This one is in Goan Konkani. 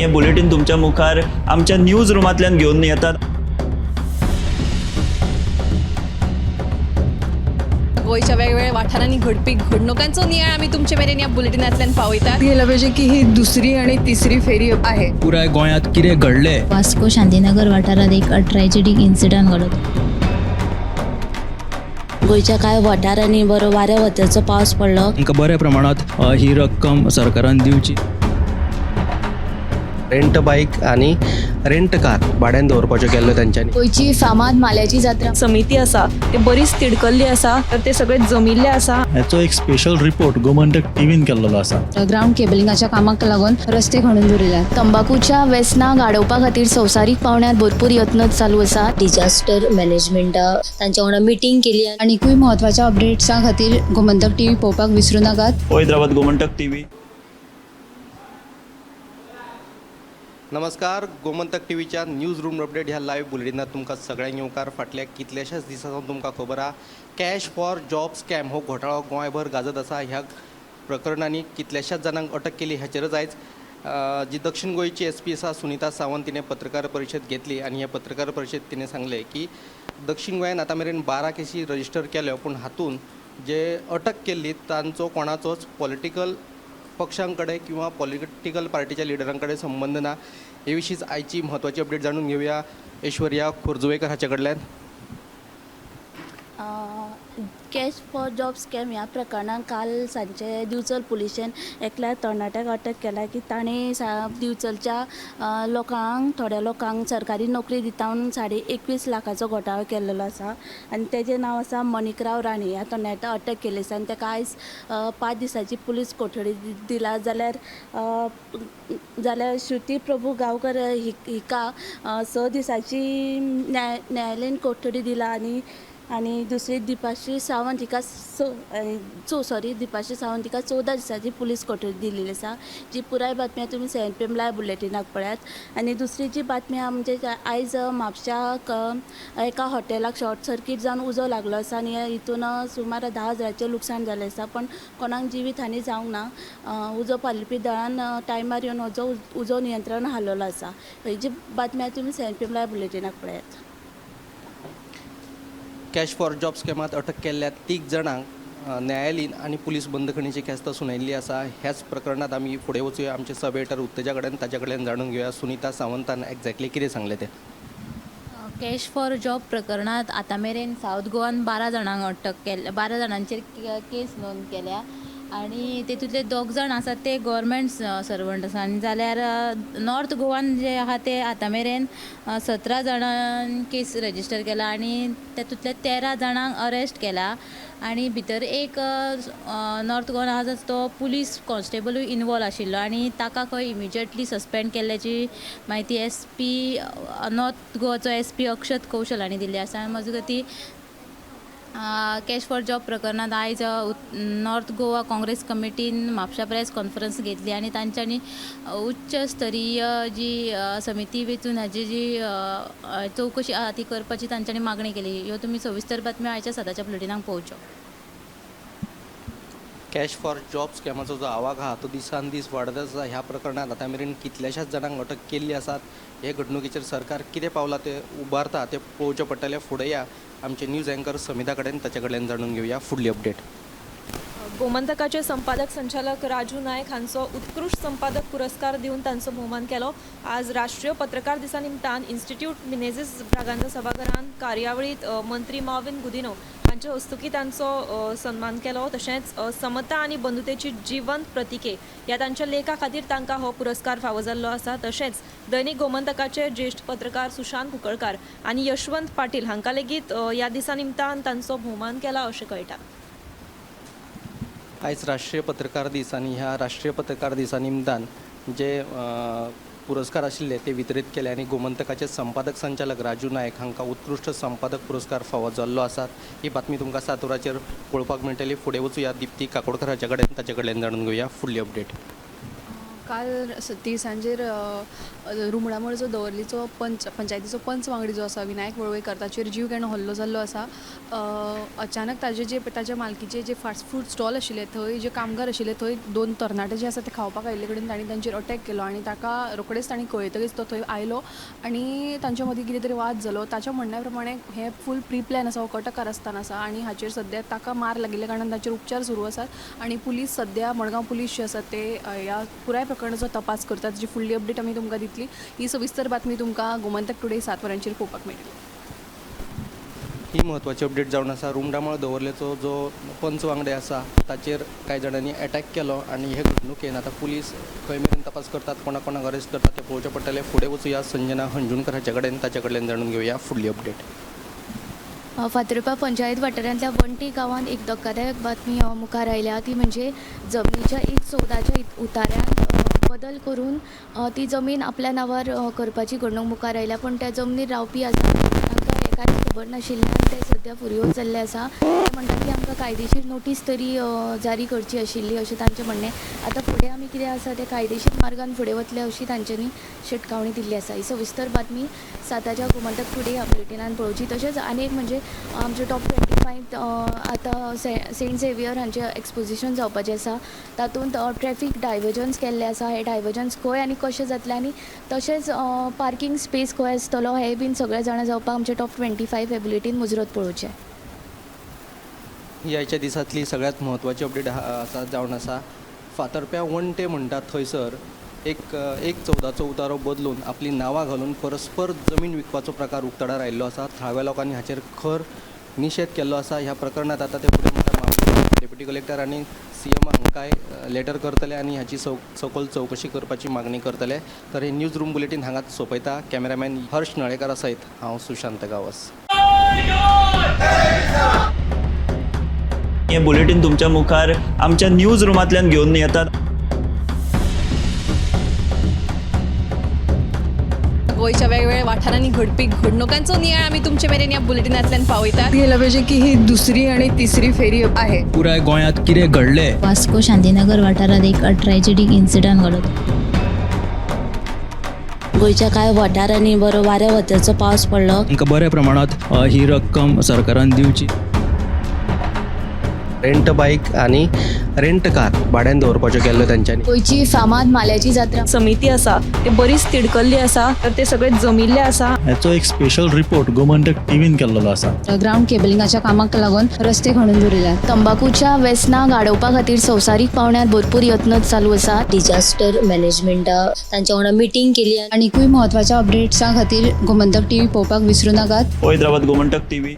हें बुलेटीन तुमच्या मुखार आमच्या न्यूज रुमांतल्यान घेवन येतात. गोंयच्या वेगवेगळ्या वाठारांनी घडपी घडणुकांचो नियाळ आमी तुमचे मेरेन ह्या बुलेटिनांतल्यान पावयतात. गेलं पाहिजे की ही दुसरी आणि तिसरी फेरी आहे. पुराय गोंयांत कितें घडलें. वास्को शांतीनगर वाठारात एक ट्रॅजेडीक इन्सिडंट घडलो. गोंयच्या कांय वाठारांनी बरो वाऱ्या वताचो पावस पडलो. तांकां बऱ्या प्रमाणांत ही रक्कम सरकारान दिवची. रेंट बायक आनी रेंट कार भाड्यान दवरपाच्यो केल्ल्यो तेंच्यांनी. गोंयची फामाद माल्याची जात्रा. समिती आसा ते बरीच तिडकल्ली आसा, तर ते सगळे जमिल्ले आसा. हाचो एक स्पेशल रिपोर्ट गोमंतक टीव्हीन केल्लो आसा. ग्रावंड केबलिंगाच्या कामाक लागून रस्ते खणून दवरिल्यात. तंबाकूच्या वेसनाक आडोवपा खातीर संवसारीक पावंड्यार भरपूर यत्न चालू आसा. डिजास्टर मॅनेजमेंटा तांच्या वांगडा मिटींग केली. आनीकूय म्हत्वाच्या अपडेट्सां खातीर गोमंतक टीव्ही पळोवपाक विसरूं नाकात. पळयत रावात गोमंतक टीव्ही. नमस्कार, गोमंतक टी व्हीच्या न्यूज रूम अपडेट ह्या लायव्ह बुलेटिनात तुमकां सगळ्यांक येवकार. फाटल्या कितल्याशाच दिसां सावन तुमकां खबर आहा, कॅश फॉर जॉब स्कॅम हो घोटाळो गोंयभर गाजत आसा. ह्या प्रकरणांनी कितल्याशाच जाणांक अटक केली. हाचेरच आयज जी दक्षिण गोंयची एस पी आसा सुनीता सावंत, तिणें पत्रकार परिशद घेतली आनी ह्या पत्रकार परिशद तिणें सांगलें की दक्षिण गोंयान आतां मेरेन 12 केसी रजिस्टर केल्यो, पूण हातूंत जे अटक केल्ली तांचो कोणाचोच पॉलिटिकल पक्षां कडेन किंवा पॉलिटिकल पार्टीच्या लिडरां कडेन संबंद ना. हे विशींच आयची म्हत्वाची अपडेट जाणून घेवया ऐश्वर्या खोर्जुवेकर हाचे कडल्यान. कॅश फॉर जॉब स्कॅम ह्या प्रकरणान काल सांजचे दिवचल पुलिशेन एकल्या तरणाट्याक अटक केला की ताणें दिवचलच्या लोकांक, थोड्या लोकांक सरकारी नोकरी दिता म्हणून 21.5 लाखाचो घोटाळो केल्लो आसा आनी तेजें नांव आसा मणिकराव राणे. ह्या तरणाट्याक अटक केल्ली आसा आनी ताका आयज 5 दिसांची पुलीस कोठडी दिला. जाल्यार जाल्यार श्रुती प्रभू गांवकर हिका 6 दिसांची न्यायालयीन कोठडी दिला. आनी आनी दुसरी दीपाश्री सावंत हिका दीपाश्री सावंत हिका 14 दिसांची पुलीस कोठडी दिल्ली आसा. जी पुराय बातमी तुमी 7 PM live बुलेटिनाक पळयात. आनी दुसरी जी बातमी आहा म्हणजे आयज म्हापश्या एका हॉटेलाक शॉर्ट सर्कीट जावन उजो लागलो आसा आनी हितून सुमार 10 हजाराचें लुकसाण जालें आसा, पण कोणाक जिवीत हानी जावंक ना. उजो पालोवपी दळान टायमार येवन हो उजो नियंत्रण हालयलो आसा. ही जी बातमी आहा तुमी 7 PM live बुलेटिनाक पळयात. कॅश फॉर जॉब स्कॅमात अटक केल्ल्या 3 जाणांक न्यायालयीन आनी पुलीस बंदखणीची ख्यास्त सुनायिल्ली आसा. ह्याच प्रकरणांत आमी फुडें वचुया आमचे सब एडिटर उत्तेजा कडेन, ताच्या कडल्यान जाणून घेवया सुनीता सावंतान एक्झॅक्टली कितें सांगलें तें. कॅश फॉर जॉब प्रकरणांत आतां मेरेन सावथ गोवान 12 जाणांक अटक केल्या, 12 जाणांचेर केस नोंद केल्या आनी तेतूंतले 2 जाण आसात ते गव्हर्मेंट सर्वंट आसा. आनी जाल्यार नॉर्थ गोवान जे आहा ते आतां मेरेन 17 जाणांक केस रजिस्टर केला आनी तेतूंतले 13 जाणांक अरेस्ट केला. आनी भितर एक नॉर्थ गोवान आसा तो पुलीस कॉन्स्टेबलूय इनवॉल्व आशिल्लो आनी ताका खंय इमिजिएटली सस्पेंड केल्ल्याची म्हायती एस पी नॉर्थ गोवाचो एस पी अक्षत कौशल हांणी दिल्ली आसा. आनी मजगतीं कॅश फॉर जॉब प्रकरणांत आयज नॉर्थ गोवा काँग्रेस कमिटीन म्हापशा प्रेस कॉन्फरन्स घेतली आनी तांच्यांनी उच्च स्तरीय जी समिती वेंचून हाजी जी चवकशी आहा ती करपाची तांच्यांनी मागणी केली. ह्यो तुमी सविस्तर बातम्यो आयच्या सदाच्या बुलेटिनाक पळोवच्यो. कॅश फॉर जॉब स्कॅमाचो जो आवाक आहा तो दिसान दीस वाडत आसा. ह्या प्रकरणांत आतां मेरेन कितल्याशाच जाणांक अटक केल्ली आसात. हे घडणुकेचेर सरकार कितें पावलां तें उबारता तें पळोवचें पडटलें. फुडें या आमचे न्यूज अँकर समिता कडेन, ताच्या कडल्यान जाणून घेवया फुडली अपडेट. गोमंतकाचे संपादक संचालक राजू नायक हांचो उत्कृश्ट संपादक पुरस्कार दिवन तांचो भोवमान केलो. आज राष्ट्रीय पत्रकार दिसा निमतान इन्स्टिट्यूट मिनेझीस ब्रागांझा सभाघरान कार्यावळींत मंत्री माविन गुदिनो हांचे हस्तुकीं तांचो सन्मान केलो. तशेंच समता आनी बंधुतेची जिवंत प्रतिके ह्या तांच्या लेखा खातीर तांकां हो पुरस्कार फावो जाल्लो आसा. तशेंच दैनिक गोमंतकाचे ज्येश्ठ पत्रकार सुशांत कुंकळकार आनी यशवंत पाटील हांकां लेगीत ह्या दिसा निमतान तांचो भोवमान केला अशें कळटा. आयज राष्ट्रीय पत्रकार दीस आनी ह्या राष्ट्रीय पत्रकार दिसा निमतान जे पुरस्कार आशिल्ले ते वितरीत केले आनी गोमंतकाचे संपादक संचालक राजू नायक हांकां उत्कृश्ट संपादक पुरस्कार फावो जाल्लो आसा. ही बातमी तुमकां 7 वरांचेर पळोवपाक मेळटली. फुडें वचुया दीप्ती काकोडकर हाच्या कडेन, ताच्या कडल्यान जाणून घेवया फुडली अपडेट. काल तिळसांजेर रुमडामळ जो दवर्लीचो पंच पंचायतीचो पंच वांगडी जो आसा विनायक वळवयकर ताचेर जीव घेणो हल्लो जाल्लो आसा. अचानक ताजे जे ताच्या मालकीचे जे फास्ट फूड स्टॉल आशिल्ले थंय जे कामगार आशिल्ले थंय दोन तरणाटे जे आसा ते खावपाक आयिल्ले कडेन तांणी तांचेर अटॅक केलो आनी ताका रोखडेच तांणी कळयतकीच तो थंय आयलो आनी तांच्या मदीं कितें तरी वाद जालो. ताच्या म्हणण्या प्रमाणे हें फूल प्री प्लॅन आसा, हो कटकारस्थान आसा आनी हाचेर सद्या ताका मार लागिल्ल्या कारणान ताचेर उपचार सुरू आसात आनी पुलीस सद्या मडगांव पुलीस जे आसात ते ह्या पुराय प्रकरणाचो तपास करतात. जी फुडली अपडेट आमी तुमकां दितली. ही सविस्तर बातमी तुमकां गोमंतक टुडे 7 वरांचेर पळोवपाक मेळटली. ही म्हत्वाची अपडेट जावन आसा. रुमडामळ दवर्लेचो जो पंच वांगडी आसा ताचेर कांय जाणांनी एटॅक केलो आनी हे घडणुकेन आतां पुलीस खंय मेरेन तपास करतात, कोणा कोणाक अरेस्ट करतात तें पळोवचें पडटलें. फुडें वचुया संजना हंजुणकर हाचे कडेन, ताचे कडल्यान जाणून घेवया फुडली अपडेट. फातर्पा पंचायत वाठारांतल्या वंटी गांवांत एक धक्कादायक बातमी मुखार आयल्या ती म्हणजे जमनीच्या 1/14 उताऱ्यांत बदल करून ती जमीन आपल्या नांवार करपाची घडणूक मुखार आयल्या. पूण त्या जमनीर रावपी आसा तांकां हें कांयच खबर नाशिल्ल्यान ते सद्या फुरयोज जाल्ले आसा. ते म्हणटात की आमकां कायदेशीर नोटीस तरी जारी करची आशिल्ली अशें तांचें म्हणणें. आतां फुडें आमी कितें आसा तें कायदेशीर मार्गान फुडें वतले अशी तांच्यांनी शिटकावणी दिल्ली आसा. ही सविस्तर बातमी 7च्या गोमंतक टुडे ह्या बुलेटिनान पळोवची. तशेंच आनी एक म्हणजे आमचे टॉप 25 आतां सेंट झेवियर हांचें एक्सपोजिशन जावपाचें आसा. तातूंत ट्रॅफीक डायवर्जन्स केल्ले आसा. हे डायवर्जन्स खंय आनी कशें जातलें आनी तशेंच पार्कींग स्पेस खंय आसतलो हें बीन सगळें जाणा जावपाक आमचे टॉप 25 हे बुलेटीन मुजरत पळोवचें. ही आयच्या दिसांतली सगळ्यांत म्हत्वाची अपडेट आसा जावन आसा. फातर्प्या वणटे म्हणटात थंयसर 1/14 उतारो बदलून आपलीं नांवां घालून परस्पर जमीन विकपाचो प्रकार उक्ताडार आयिल्लो आसा. थळाव्या लोकांनी हाचेर खर निशेध केल्लो आसा. ह्या प्रकरणांत आतां ते फुडें म्हणटा डेप्युटी कलेक्टर आनी सीएम हांकांय लेटर करतले आनी हाची सखोल चवकशी करपाची मागणी करतले. तर हे न्यूज रूम बुलेटीन हांगाच सोंपयता. कॅमेरामॅन हर्ष नळेकरा सयत हांव सुशांत गांवस. हे बुलेटीन तुमच्या मुखार आमच्या न्यूज रुमांतल्यान घेवन येतात. गोंयच्या वेगवेगळ्या वाठारांनी घडपी घडणुकांचो नियाळ आमी तुमचे मेरेन ह्या बुलेटिनांतल्यान पावयतात. गेलं पाहिजे की ही दुसरी आणि तिसरी फेरी आहे. पुराय गोंयांत कितें घडलें वास्को शांतीनगर वाठारांत एक ट्रॅजेडीक इन्सिडंट घडलो. गोंयच्या कांय वाठारांनी बरो वाऱ्या वताचो पावस पडलो. तांकां बऱ्या प्रमाणांत ही रक्कम सरकारान दिवची. रेंट बायक आनी रेंट कार भाड्यान दवरपाच्यो केल्ल्यो तांच्यांनी. गोंयची फामाद माल्याची जात्रा समिती आसा ते बरीच तिडकल्ली आसा, तर ते सगळे जमिल्ले आसा. हाचो एक स्पेशल रिपोर्ट गोमंतक टीव्हीन केल्लो आसा. ग्रावंड केबलिंगाच्या कामाक लागून रस्ते खणून दवरिल्यात. तंबाकूच्या वेसनाक आडोवपा खातीर संवसारीक पावंड्यार भरपूर यत्न चालू आसा. डिजास्टर मॅनेजमेंटा तांच्या वांगडा मिटींग केली. आनीकूय म्हत्वाच्या अपडेट्सां खातीर गोमंतक टीव्ही पळोवपाक विसरूं नाकात. पळयत रावात गोमंतक टीव्ही.